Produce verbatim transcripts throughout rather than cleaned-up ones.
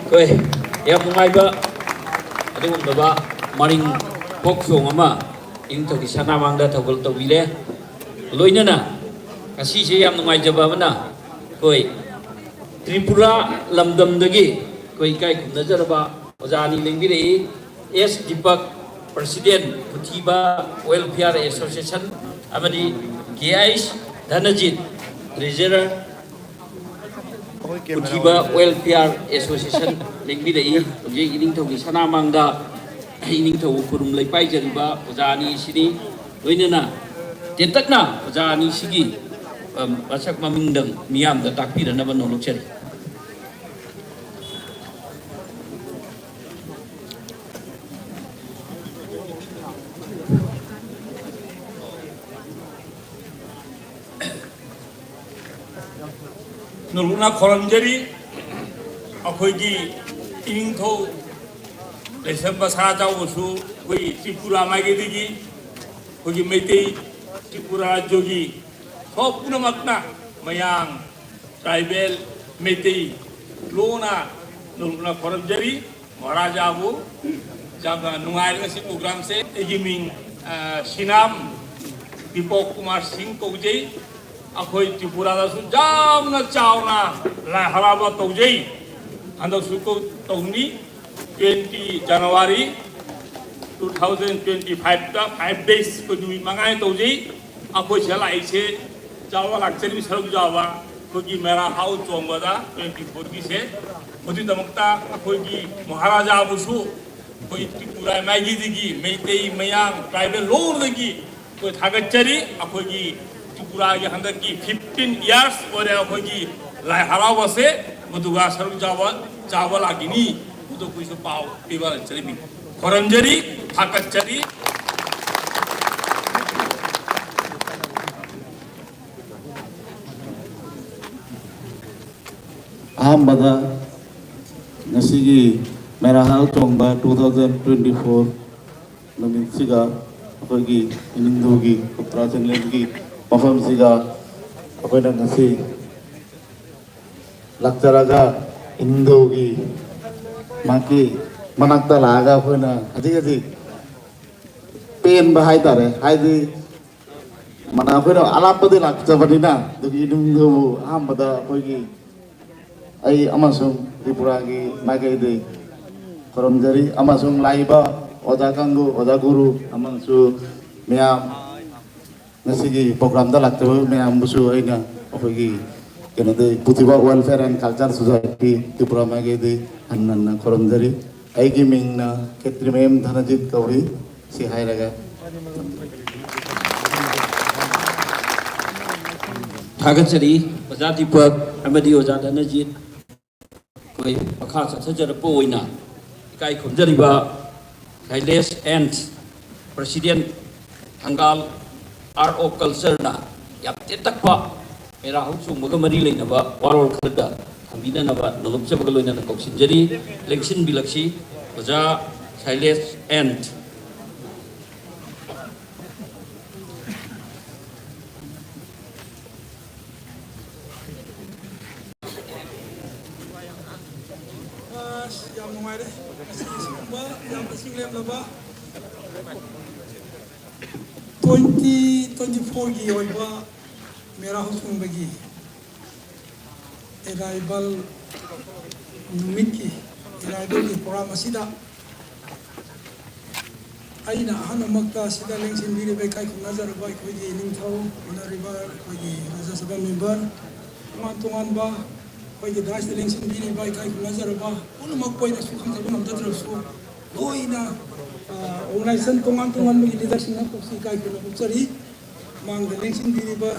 ꯑꯩꯈꯣꯏ ꯌꯥꯝ ꯅꯨꯡꯉꯥꯏꯕ ꯑꯗꯨꯒꯨꯝꯂꯕ ꯃꯔꯤꯡ ꯐꯣꯛ ꯁꯣꯡ ꯑꯃ ꯏꯅꯤꯡꯊꯧꯒꯤ ꯁꯅꯥꯃꯥꯡꯗ ꯊꯧꯒꯜ ꯇꯧꯕꯤꯔꯦ꯫ ꯂꯣꯏꯅꯅ ꯉꯁꯤꯁꯦ ꯌꯥꯝ ꯅꯨꯡꯉꯥꯏꯖꯕ ꯑꯃꯅ ꯑꯩꯈꯣꯏ ꯇ꯭ꯔꯤꯄꯨꯔꯥ ꯂꯝꯗꯝꯗꯒꯤ ꯑꯩꯈꯣꯏ ꯏꯀꯥꯏ ꯈꯨꯝꯅꯖꯔꯕ ꯑꯣꯖꯥ ꯑꯅꯤ ꯂꯦꯡꯕꯤꯔꯛꯏ꯫ ꯑꯦꯁ ꯗꯤꯄꯛ, ꯄ꯭ꯔꯁꯤꯗꯦꯟ, ꯄꯨꯊꯤꯕ ꯋꯦꯜꯐꯤꯌꯥꯔ ꯑꯦꯁꯣꯁꯤꯌꯦꯁꯟ, ꯑꯃꯗꯤ ꯀꯦ ꯑꯩꯁ ꯙꯅꯖꯤꯠ, ꯇ꯭ꯔꯦꯖꯔꯔ, ꯄꯨꯊꯤꯕ ꯋꯦꯜꯐꯤꯌꯥꯔ ꯑꯦꯁꯣꯁꯤꯌꯦꯁꯟ ꯂꯦꯡꯕꯤꯔꯛꯏ꯫ ꯍꯧꯖꯤꯛ ꯏꯅꯤꯡꯊꯧꯒꯤ ꯁꯅꯥꯃꯥꯡꯗ ꯏꯅꯤꯡꯊꯧ ꯈꯨꯔꯨꯝ ꯂꯩꯄꯥꯏꯖꯔꯤꯕ ꯑꯣꯖꯥ ꯑꯅꯤ ꯑꯁꯤꯅꯤ꯫ ꯂꯣꯏꯅꯅ ꯇꯦꯟꯇꯛꯅ ꯑꯣꯖꯥ ꯑꯅꯤꯁꯤꯒꯤ, ꯑꯝ, ꯃꯁꯛ ꯃꯃꯤꯡꯗꯪ ꯃꯤꯌꯥꯝꯗ ꯇꯥꯛꯄꯤꯔꯅꯕ ꯅꯣꯂꯨꯛꯆꯔꯤ꯫ ꯅꯣꯂꯨꯛꯅ ꯈꯣꯔꯝꯖꯔꯤ꯫ ꯑꯩꯈꯣꯏꯒꯤ ꯏꯅꯤꯡꯊꯧ ꯂꯩꯁꯦꯝꯕ ꯁꯅꯥꯖꯥꯎꯕꯁꯨ ꯑꯩꯈꯣꯏ ꯇ꯭ꯔꯤꯄꯨꯔꯥ ꯃꯥꯏꯀꯩꯗꯒꯤ ꯑꯩꯈꯣꯏꯒꯤ ꯃꯩꯇꯩ ꯇ꯭ꯔꯤꯄꯨꯔꯥ ꯔꯥꯖ꯭ꯌꯒꯤ ꯁꯣ ꯄꯨꯝꯅꯃꯛꯅ ꯃꯌꯥꯡ, ꯇ꯭ꯔꯥꯏꯕꯦꯜ, ꯃꯩꯇꯩ ꯂꯣꯟꯅ ꯅꯣꯂꯨꯛꯅ ꯈꯣꯔꯝꯖꯔꯤ꯫ ꯃꯍꯥꯔꯥꯖꯥꯕꯨ ꯌꯥꯝꯅ ꯅꯨꯡꯉꯥꯏꯔꯦ ꯉꯁꯤ ꯄ꯭ꯔꯣꯒ꯭ꯔꯥꯝꯁꯦ꯫ ꯑꯩꯒꯤ ꯃꯤꯡ, ꯑ, ꯁꯤꯅꯥꯝ ꯗꯤꯄꯣꯛ ꯀꯨꯃꯥꯔ ꯁꯤꯡ ꯀꯧꯖꯩ꯫ ꯑꯩꯈꯣꯏ ꯇ꯭ꯔꯤꯄꯨꯔꯥꯗꯁꯨ ꯌꯥꯝꯅ ꯆꯥꯎꯅ ꯂꯥꯏ ꯍꯔꯥꯎꯕ ꯇꯧꯖꯩ꯫ ꯍꯟꯗꯛꯁꯨ ꯀꯧ-, ꯇꯧꯅꯤ꯫ Twenty January two thousand twenty five ꯇ five days, ꯑꯩꯈꯣꯏ ꯅꯨꯃꯤꯠ ꯃꯉꯥꯅꯤ ꯇꯧꯖꯩ꯫ ꯑꯩꯈꯣꯏ ꯁꯤꯗ ꯂꯥꯛꯏꯁꯦ ꯆꯥꯎꯕ ꯂꯥꯛꯆꯔꯤꯕ ꯁꯔꯨꯛ ꯌꯥꯕ ꯑꯩꯈꯣꯏꯒꯤ ꯃꯦꯔꯥ ꯍꯥꯎ ꯆꯣꯡꯕꯗ twenty fourꯒꯤꯁꯦ꯫ ꯃꯗꯨꯒꯤꯗꯃꯛꯇ ꯑꯩꯈꯣꯏꯒꯤ ꯃꯍꯥꯔꯥꯖꯥꯕꯨꯁꯨ ꯑꯩꯈꯣꯏ ꯇ꯭ꯔꯤꯄꯨꯔꯥ ꯃꯥꯏꯀꯩꯗꯒꯤ ꯃꯩꯇꯩ, ꯃꯌꯥꯡ, ꯇ꯭ꯔꯥꯏꯕꯦꯜ ꯂꯣꯏꯅꯗꯒꯤ ꯑꯩꯈꯣꯏ ꯊꯥꯒꯠꯆꯔꯤ꯫ ꯑꯩꯈꯣꯏꯒꯤ ꯇ꯭ꯔꯤꯄꯨꯔꯥꯒꯤ ꯍꯟꯗꯛꯀꯤ fifteen years ꯑꯣꯏꯔꯦ ꯑꯩꯈꯣꯏꯒꯤ ꯂꯥꯏ ꯍꯔꯥꯎꯕꯁꯦ, ꯃꯗꯨꯒ ꯁꯔꯨꯛ ꯆꯥꯕ, ꯆꯥꯕ ꯂꯥꯛꯈꯤꯅꯤ꯫ ꯃꯗꯨ ꯑꯩꯈꯣꯏꯁꯨ ꯄꯥꯎ ꯄꯤꯕ ꯂꯥꯛꯆꯔꯤꯃꯤ꯫ ꯈꯣꯔꯝꯖꯔꯤ, ꯊꯥꯒꯠꯆꯔꯤ꯫ ꯑꯍꯥꯟꯕꯗ ꯉꯁꯤꯒꯤ ꯃꯦꯔꯥ ꯍꯔꯥꯎ ꯆꯣꯡꯕ two thousand twenty four ꯅꯨꯃꯤꯠꯁꯤꯒ ꯑꯩꯈꯣꯏꯒꯤ ꯏꯅꯤꯡꯊꯧꯒꯤ ꯀꯨꯞꯇ꯭ꯔꯥ ꯆꯤꯡꯂꯦꯟꯒꯤ ꯃꯐꯝꯁꯤꯒ ꯑꯩꯈꯣꯏꯅ ꯉꯁꯤ ꯂꯥꯛꯆꯔꯒ ꯏꯟꯗꯣꯒꯤ ꯃꯥꯒꯤ ꯃꯅꯥꯛꯇ ꯂꯥꯛꯑꯒ ꯑꯩꯈꯣꯏꯅ ꯍꯧꯖꯤꯛ ꯍꯧꯖꯤꯛ ꯄꯦꯟꯕ ꯍꯥꯏꯇꯥꯔꯦ꯫ ꯍꯥꯏꯗꯤ ꯃꯅꯥ ꯑꯩꯈꯣꯏꯅ ꯑꯔꯥꯞꯄꯗꯤ ꯂꯥꯛꯆꯕꯅꯤꯅ, ꯑꯗꯨꯒꯤ ꯏꯅꯨꯡꯗꯕꯨ ꯑꯍꯥꯟꯕꯗ ꯑꯩꯈꯣꯏꯒꯤ ꯑꯩ ꯑꯃꯁꯨꯡ ꯇ꯭ꯔꯤꯄꯨꯔꯥꯒꯤ ꯃꯥꯏꯀꯩꯗꯒꯤ ꯈꯨꯔꯨꯝꯖꯔꯤ꯫ ꯑꯃꯁꯨꯡ ꯂꯥꯛꯏꯕ ꯑꯣꯖꯥ ꯀꯥꯡꯕꯨ, ꯑꯣꯖꯥ ꯒꯨꯔꯨ ꯑꯃꯁꯨ ꯃꯌꯥꯝ ꯉꯁꯤꯒꯤ ꯄ꯭ꯔꯣꯒ꯭ꯔꯥꯝꯗ ꯂꯥꯛꯆꯕ ꯃꯌꯥꯝꯕꯨꯁꯨ ꯑꯩꯅ ꯑꯩꯈꯣꯏꯒꯤ ꯀꯩꯅꯣꯗꯤ ꯄꯨꯊꯤꯕ Welfare and Culture Society Tripura ꯃꯥꯏꯀꯩꯗꯒꯤ ꯍꯟꯅ ꯍꯟꯅ ꯈꯨꯔꯨꯝꯖꯔꯤ꯫ ꯑꯩꯒꯤ ꯃꯤꯡꯅ ꯈꯦꯇ꯭ꯔꯤꯃꯌꯨꯝ ꯙꯅꯖꯤꯠ ꯀꯧꯏ꯫ ꯁꯤ ꯍꯥꯏꯔꯒ ꯊꯥꯒꯠꯆꯔꯤ ꯑꯣꯖꯥ ꯗꯤꯄꯛ ꯑꯃꯗꯤ ꯑꯣꯖꯥ ꯙꯅꯖꯤꯠ꯫ ꯑꯩꯈꯣꯏ ꯃꯈꯥ ꯆꯠꯊꯖꯔꯛꯄ ꯑꯣꯏꯅ ꯏꯀꯥꯏ ꯈꯨꯝꯖꯔꯤꯕ Sailesh N president Thangal art of ꯀꯜꯆꯔꯅ ꯌꯥꯝ ꯇꯦꯟꯇꯛꯄ ꯃꯦꯔꯥ ꯍꯧ ꯆꯣꯡꯕꯒ ꯃꯔꯤ ꯂꯩꯅꯕ ꯋꯥꯔꯣꯜ ꯈꯔꯗ ꯊꯝꯕꯤꯅꯅꯕ ꯅꯣꯂꯨꯛꯆꯕꯒ ꯂꯣꯏꯅꯅ ꯀꯧꯁꯤꯟꯖꯔꯤ꯫ ꯂꯦꯡꯁꯤꯟꯕꯤꯂꯛꯁꯤ ꯑꯣꯖꯥ ꯁꯥꯏꯂꯦꯁ ꯑꯦꯟ ꯑꯁ, ꯌꯥꯝ ꯅꯨꯡꯉꯥꯏꯔꯦ꯫ ꯉꯁꯤ ꯑꯁꯤꯒꯨꯝꯕ ꯌꯥꯝꯅ ꯆꯤꯡꯂꯦꯝꯂꯕ twenty twenty fourꯒꯤ ꯑꯣꯏꯕ ꯃꯦꯔꯥ ꯍꯧꯆꯣꯡꯕꯒꯤ arrival ꯅꯨꯃꯤꯠꯀꯤ arrivalꯒꯤ program ꯑꯁꯤꯗ ꯑꯩꯅ ꯑꯍꯥꯟꯕꯃꯛꯇ ꯁꯤꯗ ꯂꯦꯡꯁꯤꯟꯕꯤꯔꯤꯕ ꯏꯀꯥꯏ ꯈꯨꯝꯅꯖꯔꯕ ꯑꯩꯈꯣꯏꯒꯤ ꯅꯤꯡꯊꯧ, honourable ꯑꯩꯈꯣꯏꯒꯤ ꯔꯥꯖ꯭ꯌ ꯁꯚꯥ member, ꯇꯣꯉꯥꯟ ꯇꯣꯉꯥꯟꯕ ꯑꯩꯈꯣꯏꯒꯤ dais ꯇ ꯂꯦꯡꯁꯤꯟꯕꯤꯔꯤꯕ ꯏꯀꯥꯏ ꯈꯨꯝꯅꯖꯔꯕ ꯄꯨꯝꯅꯃꯛꯄꯨ ꯑꯩꯅꯁꯨ ꯈꯪꯖꯕ ꯉꯝꯖꯗ꯭ꯔꯕꯁꯨ, ꯂꯣꯏꯅ organisation ꯇꯣꯉꯥꯟ ꯇꯣꯉꯥꯟꯕꯒꯤ leader ꯁꯤꯡꯅ ꯀꯣꯛꯁꯤ ꯏꯀꯥꯏ ꯈꯨꯝꯅ ꯎꯠꯆꯔꯤ꯫ ꯃꯥꯡꯗ ꯂꯦꯡꯁꯤꯟꯕꯤꯔꯤꯕ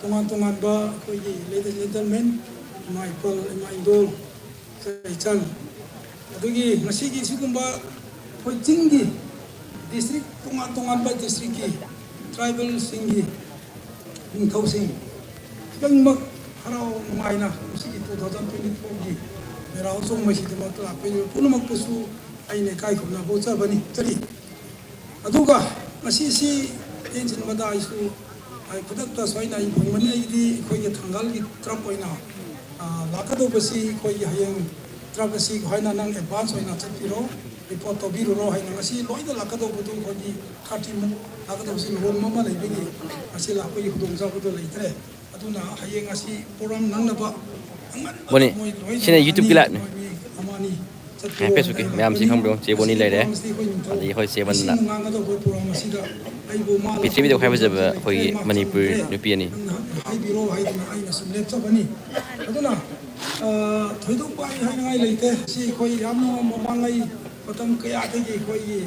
ꯇꯣꯉꯥꯟ ꯇꯣꯉꯥꯟꯕ ꯑꯩꯈꯣꯏꯒꯤ ladies and gentlemen, ꯏꯃꯥ ꯏꯄꯥ, ꯏꯃꯥ ꯏꯟꯗꯣꯜ, ꯏꯆꯜ, ꯑꯗꯨꯒꯤ ꯉꯁꯤꯒꯤ ꯁꯤꯒꯨꯝꯕ ꯑꯩꯈꯣꯏ ꯆꯤꯡꯒꯤ district, ꯇꯣꯉꯥꯟ ꯇꯣꯉꯥꯟꯕ district ꯀꯤ tribal ꯁꯤꯡꯒꯤ ꯅꯤꯡꯊꯧꯁꯤꯡ ꯈꯤꯇꯪꯃꯛ ꯍꯔꯥꯎ ꯅꯨꯡꯉꯥꯏꯅ ꯉꯁꯤꯒꯤ two thousand twenty four ꯒꯤ ꯃꯦꯔꯥ ꯍꯧꯆꯣꯡꯕꯁꯤꯗꯃꯛꯇ ꯂꯥꯛꯄꯤꯔꯤꯕ ꯄꯨꯝꯅꯃꯛꯄꯨꯁꯨ ꯑꯩꯅ ꯏꯀꯥꯏ ꯈꯨꯝꯅꯕ ꯎꯠꯆꯕꯅꯤ, ꯎꯠꯆꯔꯤ꯫ ꯑꯗꯨꯒ ꯉꯁꯤꯁꯤ ꯇꯦꯟꯁꯤꯟꯕꯗ ꯑꯩꯁꯨ ꯑꯩ ꯈꯨꯗꯛꯇ ꯁꯣꯏꯅ ꯑꯩ ꯐꯪꯕꯅꯤ꯫ ꯑꯩꯒꯤꯗꯤ ꯑꯩꯈꯣꯏꯒꯤ ꯊꯪꯒꯥꯜꯒꯤ ꯇ꯭ꯔꯛ ꯑꯣꯏꯅ, ꯑ, ꯂꯥꯛꯀꯗꯧꯕꯁꯤ ꯑꯩꯈꯣꯏꯒꯤ ꯍꯌꯦꯡ ꯇ꯭ꯔꯛ ꯑꯁꯤ ꯍꯥꯏꯅ ꯅꯪ ꯑꯦꯗꯚꯥꯟꯁ ꯑꯣꯏꯅ ꯆꯠꯄꯤꯔꯣ, ꯔꯤꯄꯣꯔꯠ ꯇꯧꯕꯤꯔꯨꯔꯣ ꯍꯥꯏꯅ꯫ ꯉꯁꯤ ꯂꯣꯏꯅ ꯂꯥꯛꯀꯗꯧꯕꯗꯨ ꯑꯩꯈꯣꯏꯒꯤ ꯊꯥꯔꯇꯤ ꯃꯨꯛ ꯂꯥꯛꯀꯗꯧꯕꯁꯤ ꯂꯨꯍꯣꯡꯕ ꯑꯃ ꯂꯩꯕꯒꯤ ꯉꯁꯤ ꯂꯥꯛꯄꯒꯤ ꯈꯨꯗꯣꯡꯆꯥꯕꯗꯨ ꯂꯩꯇ꯭ꯔꯦ꯫ ꯑꯗꯨꯅ ꯍꯌꯦꯡ ꯉꯁꯤ ꯄ꯭ꯔꯣꯒ꯭ꯔꯥꯝ ꯅꯪꯅꯕ ꯕꯣꯅꯤ, ꯃꯣꯏ ꯂꯣꯏꯅ ꯁꯤꯅ ꯂꯥꯛꯑꯅꯤ꯫ YouTube-ꯀꯤ live-ꯅꯤ꯫ ꯃꯣꯏ ꯃꯤ ꯑꯃ ꯑꯅꯤ ꯆꯠꯄꯤꯔꯣ ꯍꯥꯏꯅ ꯍꯥꯏꯔꯛꯄꯅꯤ꯫ ꯃꯌꯥꯝꯁꯤ ꯈꯪꯕ꯭ꯔꯣ? ꯆꯦ ꯕꯣꯅꯤ ꯂꯩꯔꯦ꯫ ꯃꯁꯤꯒꯤ ꯄ꯭ꯔꯣꯒ꯭ꯔꯥꯝꯁꯤꯗꯤ ꯑꯩꯈꯣꯏ ꯅꯤꯡꯊꯧ ꯑꯗꯒꯤ ꯑꯩꯈꯣꯏ ꯆꯦ ꯕꯟꯗꯅ꯫ ꯅꯤꯡꯁꯤꯡꯅ ꯉꯥꯡꯒꯗꯧꯕ ꯄ꯭ꯔꯣꯒ꯭ꯔꯥꯝ ꯑꯁꯤꯗ ꯑꯩꯕꯨ ꯃꯥ ꯄ꯭ꯔꯤꯊꯤꯕꯤꯗ ꯈ꯭ꯋꯥꯏ ꯐꯖꯕ ꯑꯩꯈꯣꯏꯒꯤ ꯃꯅꯤꯄꯨꯔ ꯅꯨꯄꯤ ꯑꯅꯤ꯫ ꯅꯪꯅ ꯍꯥꯏꯕꯤꯔꯣ ꯍꯥꯏꯗꯅ ꯑꯩꯅ ꯁꯨꯝ ꯂꯦꯞꯆꯕꯅꯤ꯫ ꯑꯗꯨꯅ, ꯑ, ꯊꯣꯏꯗꯣꯛꯄ ꯑꯩ ꯍꯥꯏꯅꯤꯡꯉꯥꯏ ꯂꯩꯇꯦ꯫ ꯁꯤ ꯑꯩꯈꯣꯏ ꯌꯥꯝꯅ ꯃꯃꯥꯡꯉꯩ ꯃꯇꯝ ꯀꯌꯥꯗꯒꯤ ꯑꯩꯈꯣꯏꯒꯤ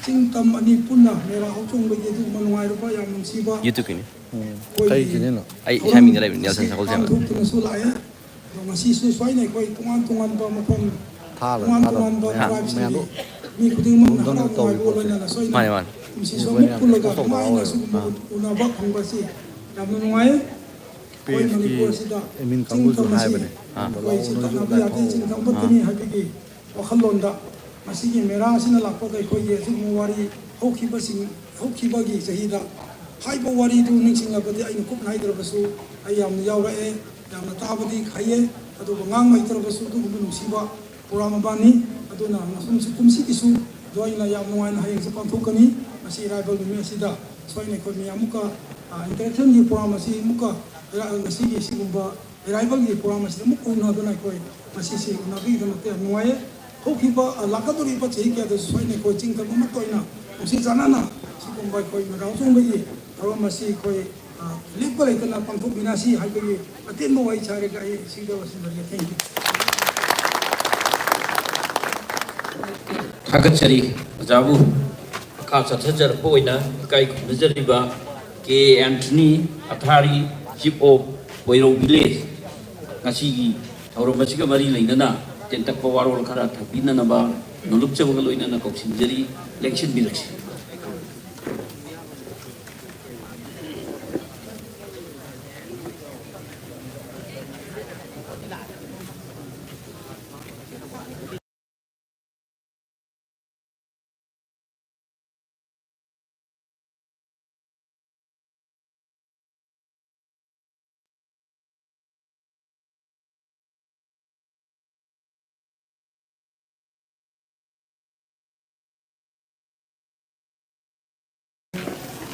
ꯆꯤꯡ ꯇꯝ ꯑꯅꯤ ꯄꯨꯟꯅ ꯃꯦꯔꯥ ꯍꯧꯆꯣꯡꯕꯒꯤ ꯑꯗꯨꯒꯨꯝꯕ ꯅꯨꯡꯉꯥꯏꯔꯕ, ꯌꯥꯝ ꯅꯨꯡꯁꯤꯕ YouTube-ꯀꯤꯅꯤ꯫ ꯑꯩꯈꯣꯏꯒꯤ ꯀꯔꯤ channel-ꯅꯣ? ꯑꯩ ꯏꯁꯥ ꯃꯤꯡꯗ ꯂꯩꯕꯅꯤ, ꯅꯦꯜꯁꯟ ꯊꯧꯒꯜ ꯊꯦꯝꯕ꯫ ꯄꯥꯡꯊꯣꯛꯇꯨꯅꯁꯨ ꯂꯥꯛꯑꯦ꯫ ꯑꯗꯣ ꯉꯁꯤꯁꯨ ꯁꯨꯃꯥꯏꯅ ꯑꯩꯈꯣꯏ ꯇꯣꯉꯥꯟ ꯇꯣꯉꯥꯟꯕ ꯃꯐꯝ, ꯊꯥꯔꯣꯏ, ꯇꯣꯉꯥꯟ ꯊꯥꯔꯣꯏ꯫ ꯇꯣꯉꯥꯟꯕ ꯃꯌꯥꯝ, tribe-ꯁꯤꯡꯒꯤ ꯃꯌꯥꯝꯗꯣ ꯃꯤ ꯈꯨꯗꯤꯡꯃꯛꯅ ꯃꯨꯟꯗꯧꯅ ꯍꯔꯥꯎ ꯇꯧꯔꯤ ꯅꯨꯡꯉꯥꯏꯕ ꯄꯣꯠꯁꯦ꯫ ꯂꯣꯏꯅꯅ ꯁꯣꯏꯅ ꯃꯥꯅꯦ, ꯃꯥꯅꯦ꯫ ꯀꯨꯝꯁꯤꯁꯨ ꯑꯃꯨꯛ ꯄꯨꯜꯂꯒ ꯀꯃꯥꯏꯅ ꯁꯤꯒꯨꯝꯕ ꯎꯅꯕ ꯐꯪꯕꯁꯤ ꯌꯥꯝꯅ ꯅꯨꯡꯉꯥꯏ꯫ ꯑꯩꯈꯣꯏ ꯄꯦꯖꯀꯤ ꯃꯅꯤꯄꯨꯔ ꯑꯁꯤꯗ admin ꯆꯤꯡ ꯀꯥꯡꯕꯨꯁꯨ ꯇꯝ ꯑꯁꯤ ꯍꯥꯏꯕꯅꯦ꯫ ꯑꯥ꯫ ꯑꯩꯈꯣꯏ ꯆꯤꯡ ꯇꯝꯅꯕ ꯌꯥꯗꯦ, ꯆꯤꯡ ꯇꯝ ꯐꯠꯇꯅꯤ ꯍꯥꯏꯕꯒꯤ ꯋꯥꯈꯜꯂꯣꯟꯗ ꯉꯁꯤꯒꯤ ꯃꯦꯔꯥ ꯑꯁꯤꯅ ꯂꯥꯛꯄꯗ ꯑꯩꯈꯣꯏꯒꯤ ꯑꯁꯤꯒꯨꯝꯕ ꯋꯥꯔꯤ ꯍꯧꯈꯤꯕꯁꯤꯡ, ꯍꯧꯈꯤꯕꯒꯤ ꯆꯍꯤꯗ ꯍꯥꯏꯕ ꯋꯥꯔꯤꯗꯨ ꯅꯤꯡꯁꯤꯡꯂꯕꯗꯤ ꯑꯩꯅ ꯀꯨꯞꯅ ꯍꯥꯏꯗ꯭ꯔꯕꯁꯨ ꯑꯩ ꯌꯥꯝꯅ ꯌꯥꯎꯔꯛꯑꯦ, ꯌꯥꯝꯅ ꯇꯥꯕꯗꯤ ꯍꯩꯌꯦ꯫ ꯑꯗꯨꯕꯨ ꯉꯥꯡꯕ ꯍꯩꯇ꯭ꯔꯕꯁꯨ ꯑꯗꯨꯒꯨꯝꯕ ꯅꯨꯡꯁꯤꯕ ꯄ꯭ꯔꯣꯒ꯭ꯔꯥꯝ ꯑꯃꯅꯤ꯫ ꯑꯗꯨꯅ ꯃꯁꯨꯝꯁꯨ ꯀꯨꯝꯁꯤꯒꯤꯁꯨ ꯑꯗꯨ ꯑꯩꯅ ꯌꯥꯝ ꯅꯨꯡꯉꯥꯏꯅ ꯍꯌꯦꯡꯁꯨ ꯄꯥꯡꯊꯣꯛꯀꯅꯤ꯫ ꯉꯁꯤ ꯏꯔꯥꯏꯕꯛ ꯅꯨꯃꯤꯠ ꯑꯁꯤꯗ ꯁꯣꯏꯅ ꯑꯩꯈꯣꯏ ꯃꯌꯥꯝ ꯑꯃꯨꯛꯀ, ꯑ, interaction-ꯒꯤ ꯄ꯭ꯔꯣꯒ꯭ꯔꯥꯝ ꯑꯁꯤ ꯑꯃꯨꯛꯀ ꯏꯔꯥ-, ꯉꯁꯤꯒꯤ ꯁꯤꯒꯨꯝꯕ arrival-ꯒꯤ ꯄ꯭ꯔꯣꯒ꯭ꯔꯥꯝ ꯑꯁꯤꯗ ꯑꯃꯨꯛ ꯎꯅꯗꯨꯅ ꯑꯩꯈꯣꯏ ꯉꯁꯤꯁꯤ ꯎꯅꯕꯒꯤꯗꯃꯛꯇ ꯌꯥꯝ ꯅꯨꯡꯉꯥꯏꯌꯦ꯫ ꯍꯧꯈꯤꯕ, ꯑ, ꯂꯥꯛꯀꯗꯧꯔꯤꯕ ꯆꯍꯤ ꯀꯌꯥꯗꯁꯨ ꯁꯣꯏꯅ ꯑꯩꯈꯣꯏ ꯆꯤꯡꯗꯝ ꯑꯃꯠꯇ ꯑꯣꯏꯅ ꯅꯨꯡꯁꯤ ꯆꯥꯟꯅꯅ ꯁꯤꯒꯨꯝꯕ ꯑꯩꯈꯣꯏ ꯃꯦꯔꯥ ꯍꯧꯆꯣꯡꯕꯒꯤ ꯊꯧꯔꯝ ꯑꯁꯤ ꯑꯩꯈꯣꯏ, ꯑ, ꯂꯦꯞꯄ ꯂꯩꯇꯅ ꯄꯥꯡꯊꯣꯛꯃꯤꯟꯅꯁꯤ ꯍꯥꯏꯕꯒꯤ ꯑꯇꯦꯟꯕ ꯋꯥꯍꯩ ꯁꯥꯔꯒ ꯑꯩ ꯁꯤꯗ ꯂꯣꯏꯁꯤꯟꯖꯔꯒꯦ꯫ Thank you꯫ ꯊꯥꯒꯠꯆꯔꯤ ꯑꯣꯖꯥꯕꯨ꯫ ꯃꯈꯥ ꯆꯠꯊꯖꯔꯛꯄ ꯑꯣꯏꯅ ꯏꯀꯥꯏ ꯈꯨꯝꯅꯖꯔꯤꯕ ꯀꯦ ꯑꯦꯟꯊꯅꯤ ꯑꯊꯥꯔꯤ, Chief of ꯄꯣꯏꯔꯧ Village, ꯉꯁꯤꯒꯤ ꯊꯧꯔꯝ ꯑꯁꯤꯒ ꯃꯔꯤ ꯂꯩꯅꯅ ꯇꯦꯟꯇꯛꯄ ꯋꯥꯔꯣꯜ ꯈꯔ ꯊꯝꯕꯤꯅꯅꯕ ꯅꯣꯂꯨꯛꯆꯕꯒ ꯂꯣꯏꯅꯅ ꯀꯧꯁꯤꯟꯖꯔꯤ, ꯂꯦꯡꯁꯤꯟꯕꯤꯔꯛꯁꯤ꯫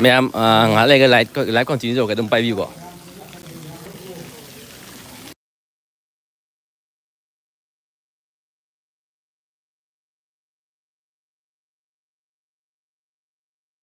ꯃꯌꯥꯝ, ꯑ, ꯉꯥꯏꯍꯥꯛ ꯂꯩꯔꯒ live, live continue ꯇꯧꯔꯒ ꯑꯗꯨꯝ ꯄꯥꯏꯕꯤꯌꯨꯀꯣ꯫